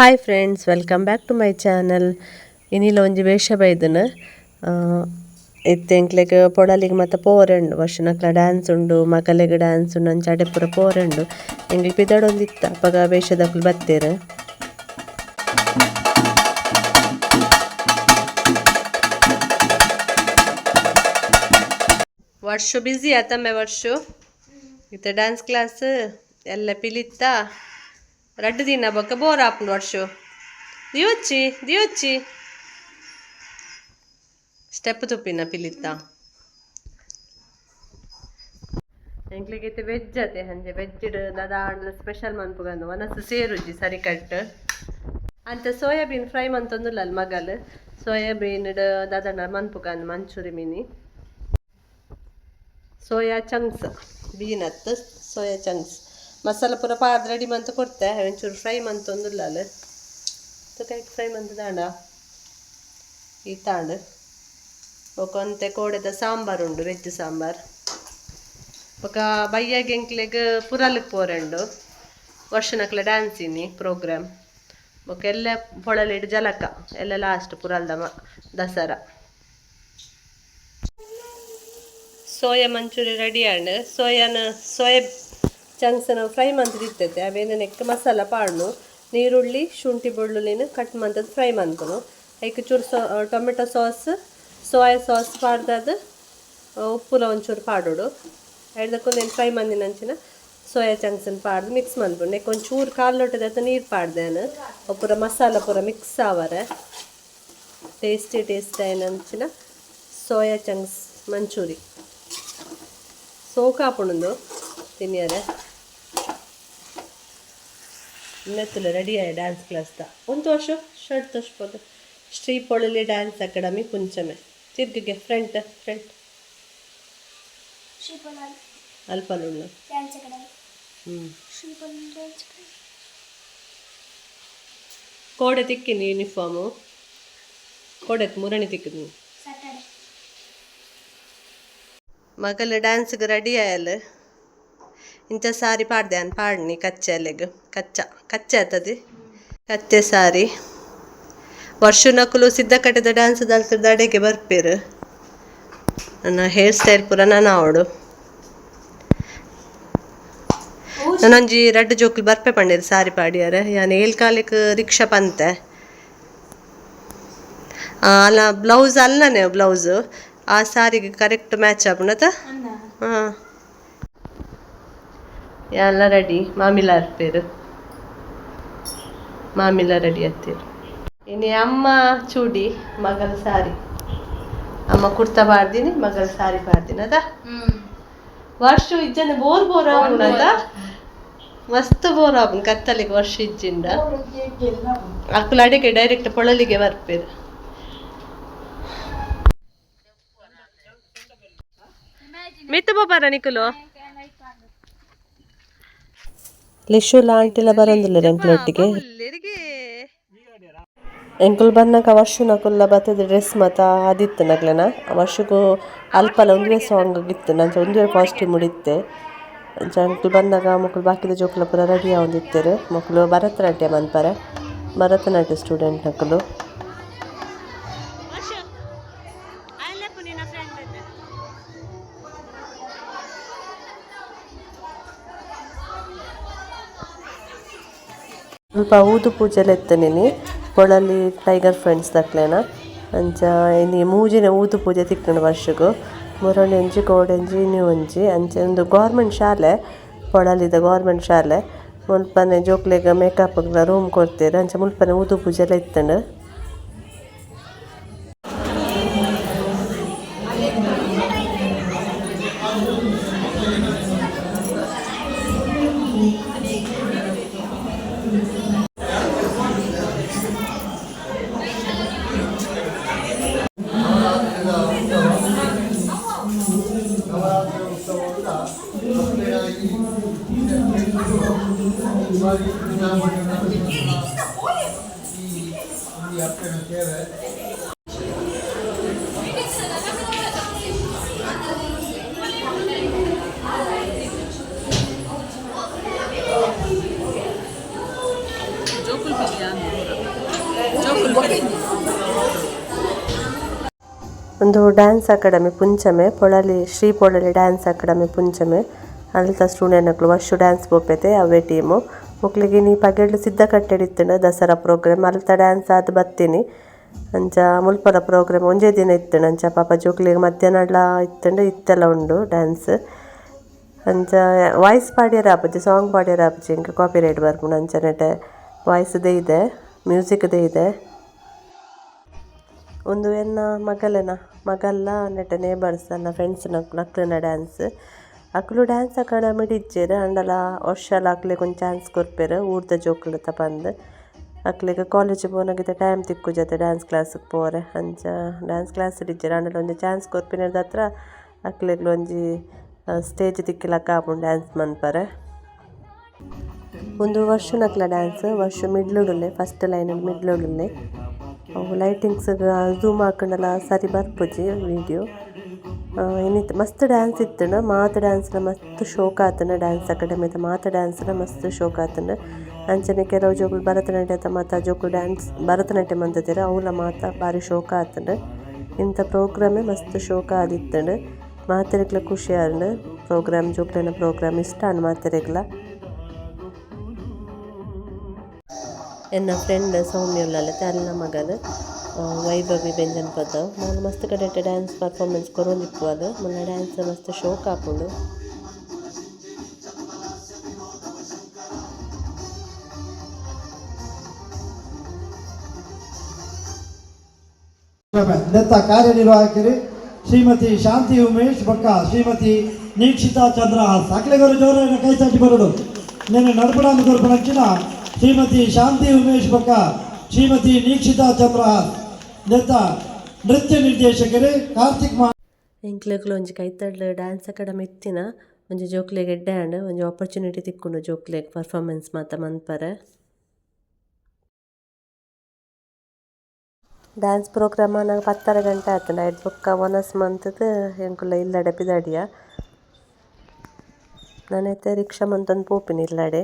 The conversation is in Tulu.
Hi friends, welcome back to my channel. ಇನಿಲ ಒಂಜಿ ವೇಷ ಬೈದನ ಇತ್ತೆ ಎಂಕ್ಲೆಗ್ ಪೊಡಲಿಗ್ ಮಾತ ಪೋರೆಂಡು ವರ್ಷನಕ್ಲ ಡ್ಯಾನ್ಸ್ ಉಂಡು, ಮಗಲೆಗ್ ಡ್ಯಾನ್ಸ್ ಉಂಡು, ಅಂಚ ಅಡೆ ಪೂರ ಪೋರೆಂಡು. ಎಂಕ್ಲೆ ಪಿದಡೊಂದಿತ್ತ ಅಪಗ ವೇಷದಕುಲು ಬತ್ತೆರ್. ವರ್ಷ ಬ್ಯುಸಿ ಆತಮ್ಮೆ ವರ್ಷ ಇತ್ತೆ ಡ್ಯಾನ್ಸ್ ಕ್ಲಾಸ್ ಎಲ್ಲ ಪಿಲಿತ್ತ ರಡ್ಡು ದಿನ ಬೊಕ್ಕ ಬೋರ್ ಆಪುಂಡು ವರ್ಷ ದಿಯೊಚ್ಚಿ ದಿಯೊಚ್ಚಿ ಸ್ಟೆಪ್ ತುಪ್ಪಿನ ಪಿಲಿತ್ತ ಎಂಕ್ಲೆಗ್ ಇತ್ತೆ ವೆಜ್ ಅತೆ ಅಂಚೆ ವೆಜ್ ದಾದ ಸ್ಪೆಷಲ್ ಮನ್ಪುಗಂದು ವನಸು ಸೇರುಜಿ ಸರಿ ಕಟ್ ಅಂಚ ಸೋಯಾಬೀನ್ ಫ್ರೈ ಮಂತೊಂದುಲ್ಲ ಮಗಲ್ ಸೋಯಾಬೀನ್ ದಾದನ ಮನ್ಪುಗಂದು manchuri mini soya chunks bean ಅತ್ತು ಸೋಯಾ ಚಂಕ್ಸ್ ಮಸಾಲ ಪೂರ ಪಾರ್ದ್ ರೆಡಿ ಮಂತ್ ಕೊರ್ತೆ ಒಂಚೂರು ಫ್ರೈ ಮಂತೊಂದುಲ್ಲ ಕೈಕ್ ಫ್ರೈ ಮಂತ್ ದಾಂಡ ಈ ತಾಂಡ್ ಬೊಕ ಒಂತೆ ಕೋಡೆದ ಸಾಂಬಾರ್ ಉಂಡು ವೆಜ್ ಸಾಂಬಾರ್ ಬೊಕ ಬಯ್ಯಾಗ್ ಎಂಕ್ಲೆಗ್ ಪುರಲ್ಗ್ ಪೋರೆಂಡು ವರ್ಷನಕ್ಲೆ ಡ್ಯಾನ್ಸ್ ಇನಿ ಪ್ರೋಗ್ರಾಮ್ ಬೊಕ ಎಲ್ಲ ಪೊಳಲಿಡ್ ಜಲಕ ಎಲ್ಲ ಲಾಸ್ಟ್ ಪುರಲ್ದ ದಸರಾ. ಸೋಯಾ ಮಂಚೂರಿ ರೆಡಿ ಆಂಡ್. ಸೋಯಾನ ಸೋಯಾ ಚಂಕ್ಸ್ನ ಫ್ರೈ ಮಂತುದಿತ್ತತೆ ಅವೇನು ನೆಕ್ ಮಸಾಲ ಪಾಡ್ನು ನೀರುಳ್ಳಿ ಶುಂಠಿ ಬೆಳ್ಳುಳ್ಳಿನ ಕಟ್ ಮಂತದ್ ಫ್ರೈ ಮನ್ಪುನು ಐಕ್ ಚೂರು ಟೊಮೆಟೊ ಸಾಸ್ ಸೋಯಾ ಸಾಸ್ ಪಾಡ್ದದು ಉಪ್ಪುಲ ಒಂಚೂರು ಪಾಡೋಡು ಐಡ್ದಕ್ಕೊಂದು ಫ್ರೈ ಮಂದಿನಂಚಿನ ಸೋಯಾ ಚಂಕ್ಸ್ನ ಪಾಡ್ದು ಮಿಕ್ಸ್ ಮನ್ಪುನು ನೆಕ್ ಒಂಚೂರು ಕಾಲು ಲೋಟದ ನೀರು ಪಾಡ್ದೇನು ಅವು ಪೂರ ಮಸಾಲ ಪೂರ ಮಿಕ್ಸ್ ಆವರೆ ಟೇಸ್ಟಿ ಟೇಸ್ಟ್ ಆಯಿನಂಚಿನ ಸೋಯಾ ಚಂಕ್ಸ್ ಮಂಚೂರಿ ಸೋಕಾಪುಂಡು ತಿನ್ಯರೆ. ನೆತ್ತುಲ ರೆಡಿ ಆಯ ಡ್ಯಾನ್ಸ್ ಕ್ಲಾಸ್ ದ ಒಂದು ವರ್ಷ ಶರ್ಟ್ ತೋರಿಸ್ಬೋದು. ಶ್ರೀ ಪೊಳಲಿ ಡ್ಯಾನ್ಸ್ ಅಕಾಡೆಮಿ ಪುಂಚಮೆ ತಿರ್ಗಿಗೆ ಫ್ರಂಟ್ ಫ್ರಂಟ್ ಅಲ್ಪಲುಂಡು. ಕೋಡೆ ತಿಕ್ಕಿನಿ ಯೂನಿಫಾರ್ಮು ಕೋಡೆ ಮುರಣಿ ತಿಕ್ಕಿನಿ ಮಗಲ್ ಡ್ಯಾನ್ಸ್ಗೆ ರೆಡಿ ಆಯಲ್ ಇಂಚ ಸಾರಿ ಪಾಡ್ದೆ ಅನ್ ಪಾಡ್ನಿ ಕಚ್ಚೆ ಅಲೆಗ್ ಕಚ್ಚ ಕಚ್ಚೆ ಆತದೆ ಕಚ್ಚೆ ಸಾರಿ ವರ್ಷನಕುಲು ಸಿದ್ಧಕಟ್ಟೆದ ಡ್ಯಾನ್ಸ್ ದಲ್ತದ ಅಡೆಗೆ ಬರ್ಪೇರು. ನನ್ನ ಹೇರ್ ಸ್ಟೈಲ್ ಪೂರ ನಾನು ಅವಡು ನಾನೊಂಜಿ ರಡ್ಡ್ ಜೋಕುಲು ಬರ್ಪೆ ಪಂಡೇರು ಸಾರಿ ಪಾಡಿಯಾರ ಯಾನ್ ಏಲ್ ಕಾಲಿಕ್ ರಿಕ್ಷಾ ಪಂತೆ ಅಲ್ಲ ಬ್ಲೌಸ್ ಅಲ್ಲನೆ ಬ್ಲೌಸ್ ಆ ಸಾರಿಗೆ ಕರೆಕ್ಟ್ ಮ್ಯಾಚ್ ಆಪುಂಡತ. ಹಾಂ ಎಲ್ಲ ರೆಡಿ ಮಾಮಿಲ ಅರ್ಪೇರು ಮಾಮಿಲ ರೆಡಿ ಆತೀರು. ಇನಿ ಅಮ್ಮ ಚೂಡಿ ಮಗಲ್ ಸಾರಿ ಅಮ್ಮ ಕುರ್ತಾ ಪಾಡ್ದಿನಿ ಮಗಲ್ ಸಾರಿ ಪಾಡ್ದಿನಿ ಅದ ವರ್ಷ ಇಜ್ಜನೆ ಬೋರ್ ಬೋರ್ ಆಪುಂಡತ ಮಸ್ತ್ ಬೋರ್ ಆಪುಂಡು ಕತ್ತಲಿಗೆ ವರ್ಷ ಇಜ್ಜಿಂಡ ಅಕುಲು ಅಡಿಗೆ ಡೈರೆಕ್ಟ್ ಪೊಳಲಿಗೆ ಬರ್ಪೇರು. ಮಿತ್ತು ಬೋಪಾರ ನಿಕುಲು ಲಿಶುಲ ಆಂಟಿಲ ಬರಂದಿಲ್ಲ ಎಂಕ್ಲೊಟ್ಟಿಗೆ ಎಂಕುಲು ಬನ್ನಗ ವರ್ಷನಕುಲ್ಲ ಬತ್ತದ ಡ್ರೆಸ್ ಮಾತ ಆದಿತ್ತು ನಕ್ಲೆನ ವರ್ಷಕ್ಕೂ ಅಲ್ಪಲ ಒಂದುವೇ ಸಾಂಗ್ ಇತ್ತು ನಂಚ ಒಂದುವೇ ಕಾಸ್ಟ್ಯೂಮ್ ಇತ್ತೆ ಅಂಚ ಎಂಕುಲು ಬನ್ನಗ ಮೊಕುಲು ಬಾಕಿದ ಜೋಕುಲ ಪೂರ ರೆಡಿ ಆವೊಂದಿತ್ತೆರ್ ಮೊಕುಲು ಭರತನಾಟ್ಯ ಮನ್ಪರೆ ಭರತನಾಟ್ಯ ಸ್ಟೂಡೆಂಟ್ ನಕುಲು. ಸ್ವಲ್ಪ ಊದು ಪೂಜೆಲ ಇತ್ತನೇನಿ ಪೊಳಲಿ ಟೈಗರ್ ಫ್ರೆಂಡ್ಸ್ ದಕ್ಲೆನ ಅಂಚ ಇನಿ ಮೂಜಿನ ಊದು ಪೂಜೆ ತಿಕ್ಕುಂಡು ವರ್ಷಗು ಮುರಣಿ ಒಂಜಿ ಕೋಡಂಜಿ ಇನಿ ಒಂಜಿ ಅಂಚ ಉಂದು ಗೌರ್ಮೆಂಟ್ ಶಾಲೆ ಪೊಳಲಿದ ಗೌರ್ಮೆಂಟ್ ಶಾಲೆ ಮುಲ್ಪನೆ ಜೋಕ್ಲೆಗ್ ಮೇಕಪ್ ರೂಮ್ ಕೊರ್ತೆರ್ ಅಂಚ ಮುಲ್ಪನೆ ಊದು ಪೂಜೆಲ ಇತ್ತುಂಡು. ಉಂದು ಡ್ಯಾನ್ಸ್ ಅಕಾಡೆಮಿ ಪುಂಚಮೆ ಪೊಳಲಿ ಶ್ರೀ ಪೊಳಲಿ ಡ್ಯಾನ್ಸ್ ಅಕಾಡೆಮಿ ಪುಂಚಮೆ ಅಲ್ತ ಸ್ಟೂಡೆಂಟ್ ನಕುಲು ವರ್ಷ ಡ್ಯಾನ್ಸ್ ಪೋಪೆತೆ ಅವ್ವೆ ಟೀಮು ಮೊಕ್ಲೆಗ್ ಇನಿ ಪಗೆಲ್ ಸಿದ್ಧಕಟ್ಟೆಡ್ ಇತ್ತ್ಂಡ್ ದಸರಾ ಪ್ರೋಗ್ರಾಮ್ ಅಲ್ತ ಡ್ಯಾನ್ಸ್ ಆದ್ ಬತ್ತಿನಿ ಅಂಚ ಮುಲ್ಪದ ಪ್ರೋಗ್ರಾಮ್ ಒಂಜೇ ದಿನ ಇತ್ತ್ಂಡ್ ಅಂಚ ಪಾಪ ಜೋಕ್ಲೆಗ್ ಮಧ್ಯಾಹ್ನಲ ಇತ್ತ್ಂಡ್ ಇತ್ತೆಲ ಉಂಡು ಡ್ಯಾನ್ಸ್ ಅಂಚ ವಾಯ್ಸ್ ಪಾಡ್ಯೆರೆ ಆಪುಜಿ ಸಾಂಗ್ ಪಾಡ್ಯೆರೆ ಆಪುಜಿ ಎಂಕ್ ಕಾಪಿರೈಟ್ ಬರ್ಪುಂಡು ಅಂಚ ನೆಟೆ ವಾಯ್ಸ್ ದೈದೆ ಮ್ಯೂಸಿಕ್ ದೈದೆ. ಉಂದು ಎನ್ನ ಮಗಲೆನ ಮಗಲ್ಲ ನೆಟೆ ನೇಬರ್ಸ್ ಎನ್ನ ಫ್ರೆಂಡ್ಸ್ ನಕುಲು ಅಕ್ಲೆನ ಡ್ಯಾನ್ಸ್ ಅಕುಲು ಡ್ಯಾನ್ಸ್ ಅಕಾಡೆಮಿಡ್ ಇಜ್ಜೆರ್ ಆಂಡಲ ವರ್ಷಲ ಅಕ್ಲೆಗ್ ಒಂಜಿ ಚಾನ್ಸ್ ಕೊರ್ಪೆರ್ ಊರ್ದ ಜೋಕುಲು ಪಂದ್ ಅಕ್ಲೆಗ್ ಕಾಲೇಜ್ ಪೋನಗ ಇತ್ತೆ ಟೈಮ್ ತಿಕ್ಕುಜತೆ ಡ್ಯಾನ್ಸ್ ಕ್ಲಾಸ್ ಪೋರೆ ಅಂಚ ಡ್ಯಾನ್ಸ್ ಕ್ಲಾಸ್ ಇಜ್ಜೆರ್ ಆಂಡಲ ಒಂಜಿ ಚಾನ್ಸ್ ಕೊರ್ಪಿನೆಡ್ದಾತ್ರ ಅಕ್ಲೆಗ್ಲ ಒಂಜಿ ಸ್ಟೇಜ್ ತಿಕ್ಕಿಲಕ ಆಪುಂಡು ಡ್ಯಾನ್ಸ್ ಮನ್ಪರೆ. ಉಂದು ವರ್ಷನಕ್ಲ ಡ್ಯಾನ್ಸ್ ವರ್ಷ ಮಿಡ್ಲ್ ಫಸ್ಟ್ ಲೈನ್ ಮಿಡ್ಲ್ ಉಲ್ಲೆ. ಅವು ಲೈಟಿಂಗ್ಸ್ ಝೂಮ್ ಹಾಕಂಡಲ ಸರಿ ಬರ್ಪುಜಿ ವಿಡಿಯೋ. ಇನಿತ ಮಸ್ತ್ ಡ್ಯಾನ್ಸ್ ಇತ್ತ್ಂಡ್ ಮಾತ ಡ್ಯಾನ್ಸ್ಲ ಮಸ್ತ್ ಶೋಕ್ ಆತ್ಂಡ್ ಡ್ಯಾನ್ಸ್ ಅಕಾಡೆಮಿದ ಮಾತ ಡ್ಯಾನ್ಸ್ಲ ಮಸ್ತ್ ಶೋಕ್ ಆತ್ಂಡ್. ಅಂಚನೆ ಕೆಲವು ಜೋಕುಲು ಭರತನಾಟ್ಯದ ಮಾತ ಜೋಕುಲು ಡ್ಯಾನ್ಸ್ ಭರತನಾಟ್ಯ ಮಂತುದೆರ್ ಅವ್ಲ ಮಾತ ಬಾರಿ ಶೋಕ್ ಆತ್ಂಡ್. ಇಂತ ಪ್ರೋಗ್ರಾಮೇ ಮಸ್ತ್ ಶೋಕ್ ಆದಿತ್ತ್ಂಡ್ ಮಾತೆರೆಗ್ಲ ಖುಷಿ ಆಂಡ್ ಪ್ರೋಗ್ರಾಮ್ ಜೋಕ್ಲೆನ ಪ್ರೋಗ್ರಾಮ್ ಇಷ್ಟ ಆಂಡ್ ಮಾತೆರೆಗ್ಲ. ಎನ್ನ ಫ್ರೆಂಡ್ ಸೌಮ್ಯ ಉಲ್ಲಲ್ ಅಲ್ನ ಮಗಲ್ ವೈಭವಿ ಬೆಂಜನಪದವು ಮೋಲು ಮಸ್ತ್ ಕಡೆಟ್ ಡ್ಯಾನ್ಸ್ ಪರ್ಫಾರ್ಮೆನ್ಸ್ ಕೊರೊಂದಿಪ್ಪುವಲ್ ಮೊಲ್ನ ಡ್ಯಾನ್ಸ್ ಮಸ್ತ್ ಶೋಕ್ ಆಪುಂಡು. ನೆತ್ತ ಕಾರ್ಯನಿರ್ವಾಹಕರು ಶ್ರೀಮತಿ ಶಾಂತಿ ಉಮೇಶ್ ಬೊಕ್ಕ ಶ್ರೀಮತಿ ನೀಕ್ಷಿತಾ ಚಂದ್ರಹಾಸ್ ಅಕ್ಲೆಗರು ಜೋರಾಯಿನ ಕೈ ತಟ್ಟಿ ಬರಡು. ನೆನ್ನೆ ನಡಪಡಾಂದು ಕೊರ್ಪುನಂಚಿನ ಶ್ರೀಮತಿ ಶಾಂತಿ ಉಮೇಶ್ ಬೊಕ್ಕ ಶ್ರೀಮತಿ ನೀಕ್ಷಿತಾ ಚಂದ್ರಹಾಸ್ ನೆತ್ತ ನೃತ್ಯ ನಿರ್ದೇಶಕರು ಕಾರ್ತಿಕ್ ಮಾ ಎಂಕ್ಲೆಗ್ಲ ಒಂಜಿ ಕೈತಲ್ ಡ್ಯಾನ್ಸ್ ಅಕಾಡೆಮಿ ಇತ್ತಿನ ಒಂಜಿ ಜೋಕ್ಲೆಗ್ ಎಡ್ಡೆ ಆಂಡ್ ಒಂಜಿ ಆಪರ್ಚುನಿಟಿ ತಿಕ್ಕುಂಡು ಜೋಕ್ಲೆಗ್ ಪರ್ಫಾರ್ಮೆನ್ಸ್ ಮಾತ ಮನ್ಪರೆ. ಡ್ಯಾನ್ಸ್ ಪ್ರೋಗ್ರಾಮ್ ಆನಗ 10:30 ಗಂಟೆ ಆತುಂಡು ಐರ್ದ್ ಬೊಕ್ಕ ವನಸ್ ಮಂತುದು ಎಂಕುಲ ಇಲ್ಲಡೆ ಪಿದಡಿಯ. ನನ ಇತ್ತೆ ರಿಕ್ಷಾ ಮಂತೊಂದು ಪೋಪಿನಿ ಇಲ್ಲಡೆ.